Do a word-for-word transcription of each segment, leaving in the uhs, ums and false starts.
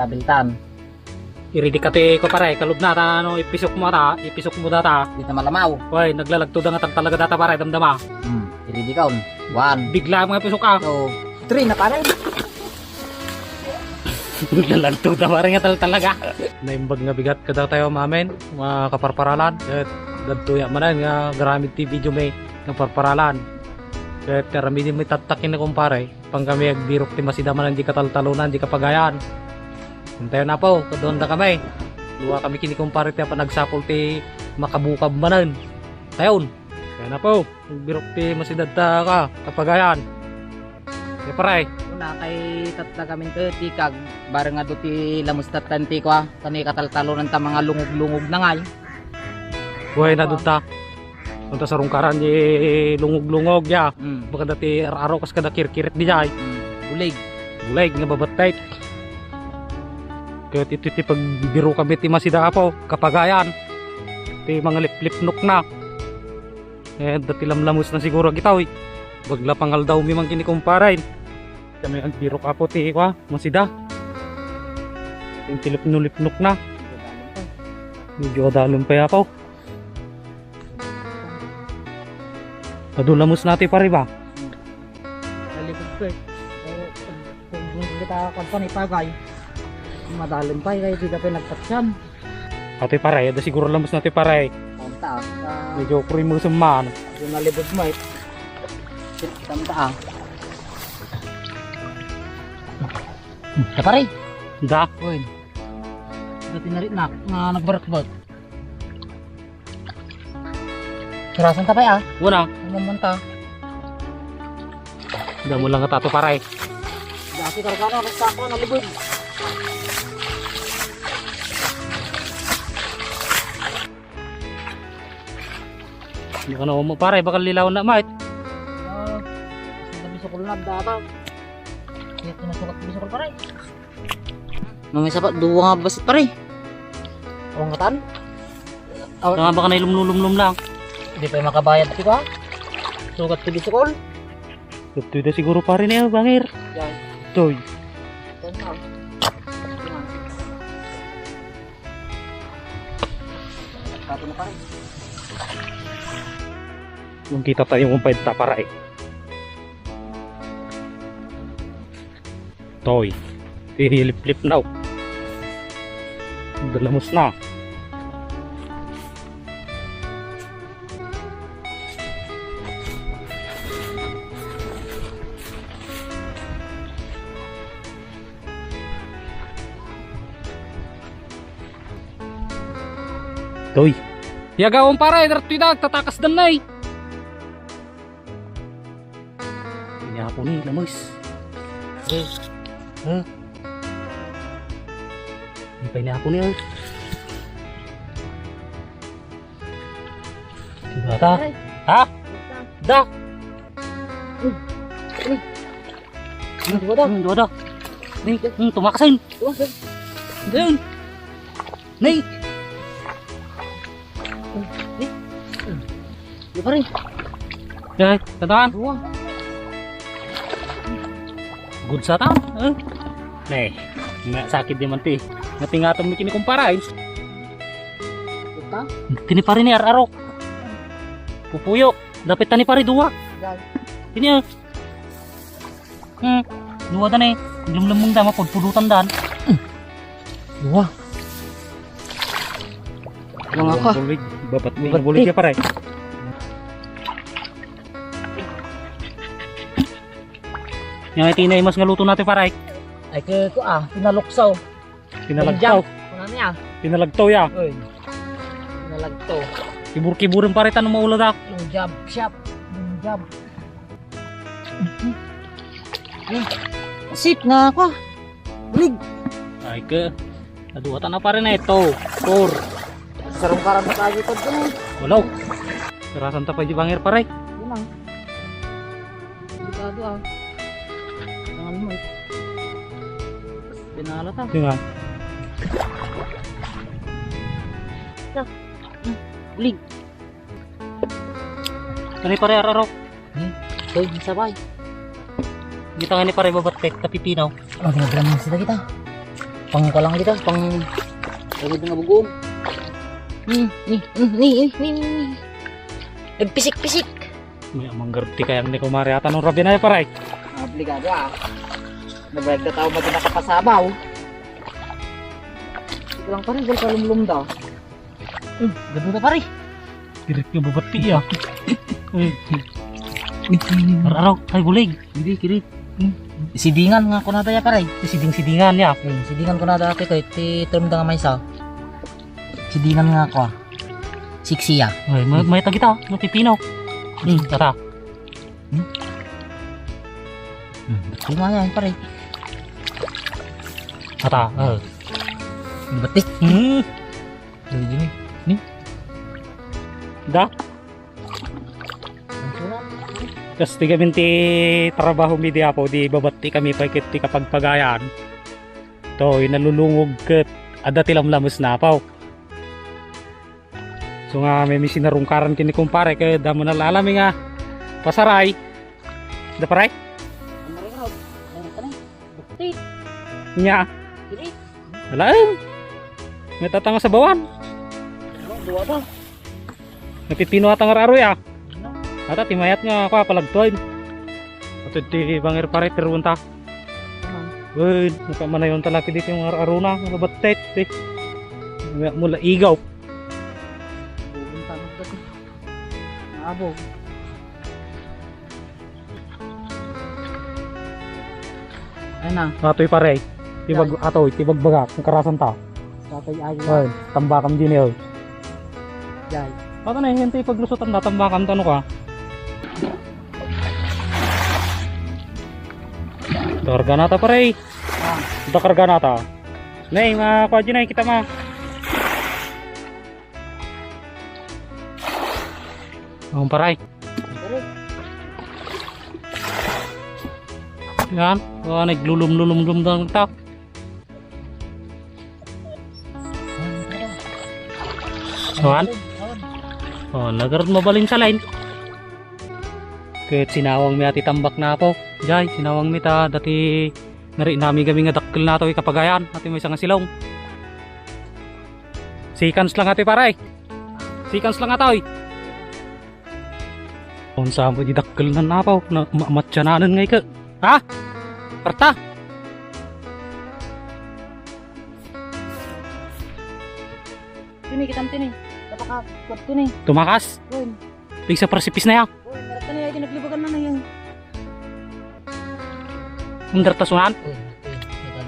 Kabiltan. Iridi ka ti ko, pare, kalub na ta, ano, ipisok mo ta, ipisok mo data. Di ta malamaw. Way, naglalagto da nga talaga data, pare, damdama. Hmm, iridi ka, on. One. Bigla mo nga pisok ka. Two, three na, pare. Naglalagto da, pare, nga tal-, talaga. Naimbag nga bigat kada tayo, mamen, mga kaparparalan. Ket dadtoya manen nga garamid ti video may kaparparalan. Ket karami din may tattakin na, kumpare. Pang kami agbirok ti masida manen di kataltalonan, di kapagayan. Intayon, apo, kaduanda kami. Dua kami kini kumpare ti apan agsapul ti makabukab manen. Tayon. Kaya na po, agbirok ti masida ta ka, kapagayan. Kaya, pare. Una kay tatta kami ti kag bareng adu ti lamus tatta ti kua, kani kataltalonan ta mga lungog-lungog na ngay. Buhay na dutta. Kunta sarungkaran di lungog-lungog ya. Mm. Baka dati ar-aro kas kada kirkirit di jay. Mm. Bulig. Bulig nga babatay. Kaya iti, iti pagbiro kami ti masida, apo, kapagayan. Ti mga liplipnok na. Eh, dati lamlamus na siguro kita, oy. Bagla pangaldaw mi man kini kumpare. Kami agbirok, apo, ti, kua, masida. Intilipno-lipnok na. Medyo adalon pa ya, apo. Adu lamus na ti pare ba? Nalikod ko eh. Eh, kung, kung kita kwan pa ni pagay, madalin pa eh, kaya di ka pa nagpatsan. Atoy pare, ada siguro lamus na ti pare. Tanta, ah. Medyo kurimusem man. Yung nalibod mo eh. Tanta ah. Sa pare? Da. Uy. Dati na rin na, nga nagbarakbat. Sarasan ta pay, ah. Wala. Ang mamanta. Damo lang nga tato, pare. Dati kargano, nagsapo, nalibod. Hindi ka na umu-, pare, bakal lilaw na, mate. Ah, ang dami sa kulunad, data. Hindi ko nasukat, hindi sa pare. Nung isa pa, duwa nga basit, pare. Ang katan? Aw- Tama ba ka na ilumlulumlum lang? Di pa makabayad ti ka? Sugat ti bisikol? Ito da siguro, pare, niya, bangir. Yan. Toy. Yan na. Yan. Tato na, pare. Kung kita tayo kung painta, pare. Toy. Ti liplip na. Dalamos na. Toy. Yagaon, pare, dartoy da, tatakas dan na eh. Ini apo ni, lamus. Eh. Huh? Di pa ini apo ni, eh. Diba ta? Ay. Ha? Da. Hmm. Ano, diba da? Hmm, diba da? Ni, hmm, tumakasin. Tumakasin. Dun. Nay! Nay! Di pa rin. Yay, tatakan. Duwa. Good sa ta, eh? Nay, nga sakit di man ti. Natingaton mi kini kumpara, eh. Ita? Kini pa rin, eh, ar-arok. Pupuyo. Dapit ta ni pare, duwa. Yan. Kini, eh. Hmm, duwa dan eh. Lumlumong da, mapudpudutan dan. Duwa. Duwa nga ka. Bulig, babat mo, babat bulig eh. Ya, pare. Yung itinay mas nga luto natin, pare. Ay, ke, ko, ah, pinaluksaw. Pinalagtaw. Ano niya? Pinalagtaw ya. Oy. Pinalagtaw. Kibur-kiburin pare ta no maula da. Yung job shop. Yung job. Sip nga ako. Lig. Ay ka. Naduwa ta na pare na ito. Four. Sarong karami tayo ito dun. Walo. Sarasan ta pa di bangir pare. Yun lang. Delikado ah. Tangan mo eh. Pinala ta. Yun nga. Lig. Kani pare, ar-arok. Hmm? Hoy, sabay. Kita nga ni pare babatek, tapipinaw. Oh, ginagawa mo sila kita. Pang kulang dita, pang tawid nga bugoong. Hmm, ni, hmm, ni, ni, ni, ni, ni. Nagpisik-pisik. May amang garti kayang ni kumare ata no rabi na, pare. Obligado, ah. Nabayag na tao mati nakapasabaw. Sige lang, pare, dahil kalumlum daw. Hmm, ganda na, pare. Kirit nga babati, ah. Ar-araw, ay bulig. Hindi, kirit. Hmm. Sidingan nga kunada ya, pare. Siding-sidingan ya. Hmm, sidingan kunada, ate, kay ti term da nga maysa. Sidingan nga ako, ah. Siksi, ah. Ay, may, may tagita, may pipino. Hmm, tata. Hmm? Hmm, ba't kumaya yan, pare? Ata, oh. Batik. Hmm. Dali din, eh. Ni? Da? Ang surat. Kas ti gamin ti trabaho mi di, apo, di babatti kami pay ket ti kapagpagayan. To, inalulungog ket adda ti lamlames na, apo. So nga, may misinarungkaran kini kumpare, kay damo na lalami nga pasaray. Da, pare? Ang mariraw. Ang tanay. Bukti. Nya. Dili. Alaem. May tatanga sa bawan. Ano, duwa ba? Napipino atang araroy, ah. Ata, ti mayat nga, kwa, palagtoy. Ato ti bangir, pare, pero unta. Uy, nakamanayon talaki dito yung aruna, mga batet, eh. Mula igaw. Buong tanong kasi. Maabog. Ayun na. Atoy pare. Tibag-, atoy, tibagbaga, kung karasan ta. Tatay ayo. Ay, tambakam din, eh. Jay. Baka na, hintay paglusutan na, tambakam, tano ka? Karga nata, pare. Ah. Ito karga nata. Nay, mga kwadyo na, kita ma. Ang paray. Yan. Oh, naglulum-lulum-lum doon ta. Awan? Oh, nagarod mabalin sa line. Ket sinawang mi ati tambak na, apo. Jay, sinawang mi ta dati nari nami gami nga dakkel nato ikapagayan, ati maysa nga silong. Seconds lang ati, pare. Seconds lang atoy. Unsa mo di dakkel na, apo? Na, ma-, matsyanan nga ika. Ha? Parta? Tini, kitam tini. Kapaka, kuat tini. Tumakas? Kun. Pigsa precipice na ya. Kun, meron tani ay naglubagan na na yan. Under ta sunan? Kun, kun, kun, kun.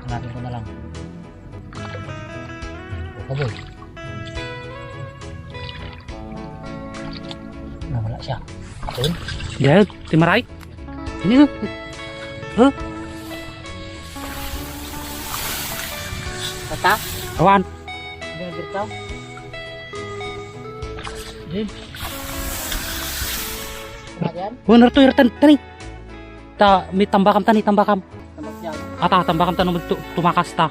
Hanapin ko na lang. O, kaboy. Nawala siya. Kun? Diyan, timaray. Ini, oh. Huh? Tata? Awan. Driver ka? Din. Ayan? Oh, narto, irtan, tani. Ta, may tambakam, tani, tambakam. Tambak yan. Ata, tambakam, tano, tu-, tumakas ta.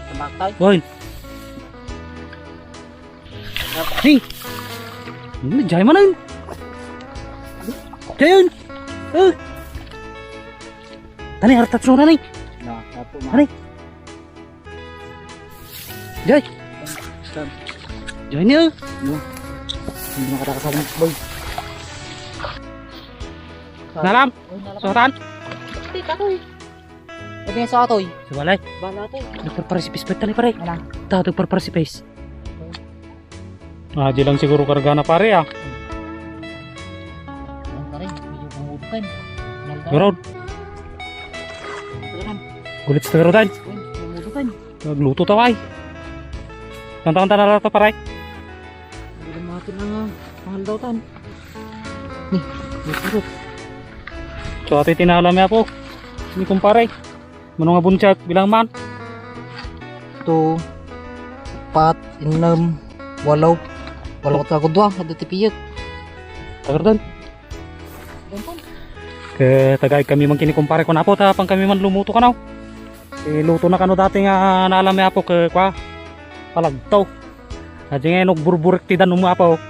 Tambak tayo. Oy. Hey! Ano, jay man yun? Jay yun! Oh! Tani, artat sura ni. Na, satu, ma. Tani. Jay! Saan? Jay niya. No. Hindi makataka sa boy. Nalam? Oy, nalam. Sutan? Tita ko eh. Sabi nga sa atoy. Sa balay. Bala to. Nagparparasipis pa tali, pare. Ala. Ta, nagparparasipis. Ah, di lang siguro karga na, pare, ah. Ang pare, medyo pangudukan. Nalda. Garod. Ano? Gulit sa garodan. Uy, pangudukan. Nagluto ta, ay. Kanta-kanta na lang ta, pare. Hindi na mga tinanga. Pangal daw tan. Ni, ni purot. So, ati tinala mi, apo. Ni kumpare. Mano nga buntiag, bilang man? Ito, apat, enam, walo. Walo ka talaga dua, ada ti piyek. Tagardan. Ke tagay kami man kini kumpare ko na, apo, ta pang kami man lumuto kano. Iluto na kano dati nga naalam ni apo ke kwa. Palagto. Adi nga nagburburek ti danum, apo.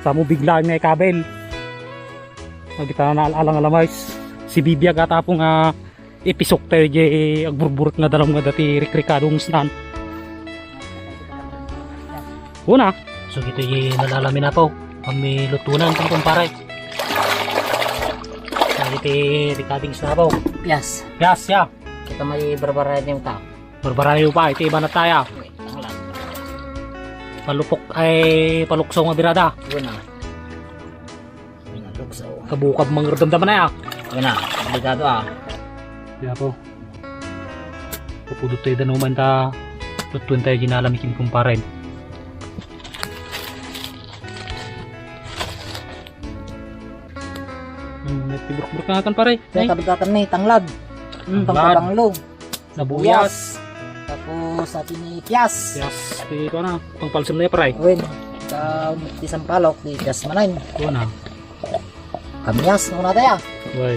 Samo bigla nga ikabel. Agita na alang alamay. Si Bibi agata, apo, nga Ipisok tayo di agburburek nga danum nga dati rikrikadong snan. Una. So, dito yung nalalamin na po. Kami lutunan itong kumpare. Ang iti recordings na po. Yes. Yes, yeah. Kita may barbara yung ta. Barbara yung pa, iti iba na tayo. Palupok ay palukso nga birada. Yun na. Yun na, lukso. Kabukab mangurdam naman na ya. Yun na, delikado ah. Kaya po. Pupudot tayo danuman ta. Tutun tayo ginalami kin kumparen. Hmm, may tiburok-burok na natin, pare. Kaya kabigatan ni tanglad. Hmm, tanglad. Pampabanglo. Nabuyas. Tapos, atin ni piyas. Piyas. Di ko na. Pangpalsim na yan, pare. Uy, sa ti sampalok, di piyas manen. Ito na. Kamyas, muna tayo. Uy.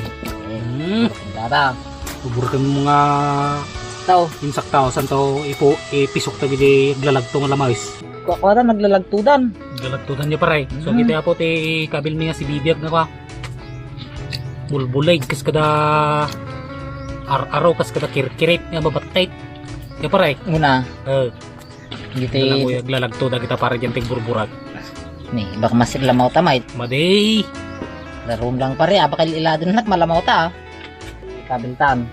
Eh, hmm. Dada. Paborito mo nga tao. Insak tao, san tao ipo, ipisok ta gidi aglalagto nga lamais. Kuwada, naglalagtudan. Naglalagtudan niya, pare. So, hmm. Kita po, ti kabil mi nga si Bibiag na kwa. Bulbulig, kas kada ar-aro, kas kada kirkirit nga babattit. Ya, pare. Una. Eh. Giti. Naglalagto da kita, pare, dyan tigburburag. Ni, baka masig lamaw ta, mait. Madi. Larum lang, pare, ah, baka iladen nak malamaw ta, ah. Kabiltan.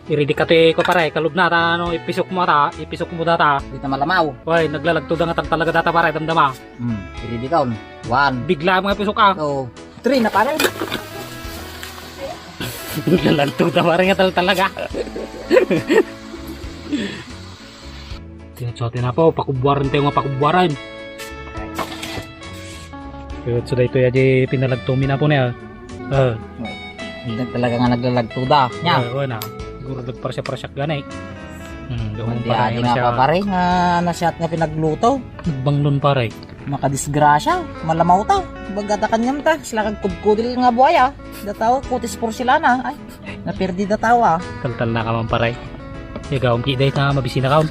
Iridi ka ti ko, pare, kalub na ta, ano, ipisok mo ta, ipisok mo data. Di ta malamaw. Uy, naglalagto da nga tang talaga data, pare, damdama. Hmm, iridi ka, on. One. Bigla mo nga pisok, ah. Two. Three na, pare. Naglalagto da, pare, nga tal talaga. Tinutsuti na po, pakubuaran tayo nga pakubuaran. Kaya so daytoy aja pinalagto mi na po niya. Ah. Hindi talaga nga naglalagto da. Nya. Ah, wala. Siguro nagparasya-parasyak gani. Hmm, gahon. Hindi, pare, adi nga siya. Pa, pare, nga nasyat nga pinagluto. Nagbanglon, pare. Makadisgrasya, malamaw ta. Baga ta kanyam ta, sila kagkudkudil nga buaya. Dataw, kutis porselana. Ay, napirdi dataw, ah. Taltal na ka man, pare. Ikaw, ang kiday na mabisina ka.